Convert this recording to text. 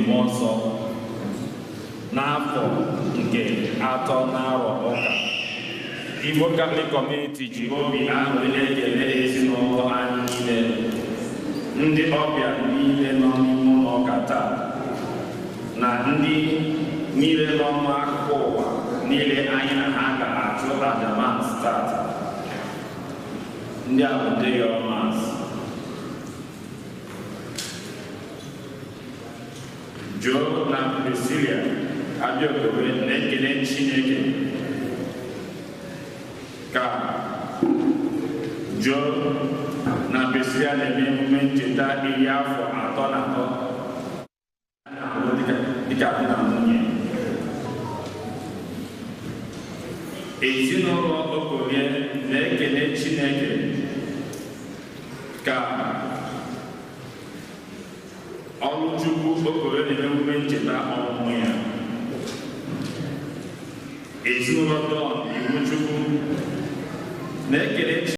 Mmụọ Nsọ n'afọ nke atọ n'arọ ụka. Igbo Catholic Community ji obi aṅụrị na-ekele ezinụlọ anyị niile, ndị ọbịa niile nọ n'ime ụlọ ụka taa na ndị niile nọ n'akụkụ ụwa niile anyị na ha ga-achụ aja Mass tata. Ndị a bụ ndị yọrọ Mass: Joe na Priscilla Abiokowe na-ekele Chineke ka Joe na Priscilla na-eme emume ncheta 33 na-alụ dịka di na nwunye. Ezinụlọ Okorie na-ekele Chineke ka Ọlụchukwu Okorie na-eme emume ncheta ọmụmụ ya. Ezinụlọ Don Iwuchukwu na-ekele